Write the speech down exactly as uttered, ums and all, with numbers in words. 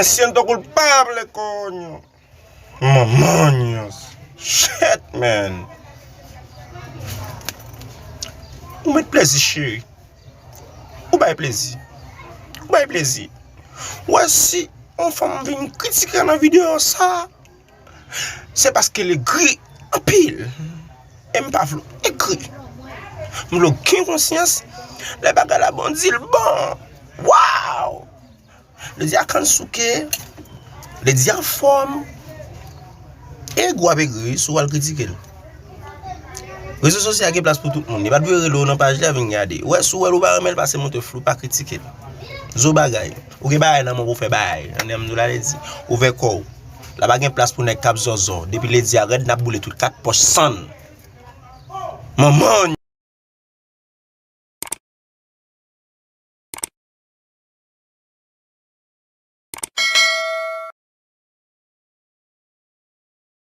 Siento culpable, coño. Manman yo. Shit, man. Ou met plezi, cheri. Ou bay plezi. Ou bay plezi. Ou wè, si yon fanm vin kritike nan videyo sa, se paske l egri anpil. E m pa vle w egri. M vle w gen konsyans. Lè bagay la bon, di l bon. Waw! Lady a kannsouke. Lady a anfòm. E gwo ap egri wi, si w al kritike l. Rezo sosyal gen plas pou tout moun. Li pa t dwe rele w nan paj li a vin gade. Ou wè, si w wè l ou pa renmen l, pase monte flou, pa kritike l. Zo bagay. Ou gen bagay nan men w pou w fè bagay. Tande m di w la, Lady. Ouvè kò w. La pa gen plas pou nèg k ap zòzò. Depi Lady a rèd, n ap boule tout kat pòch sann. Manman!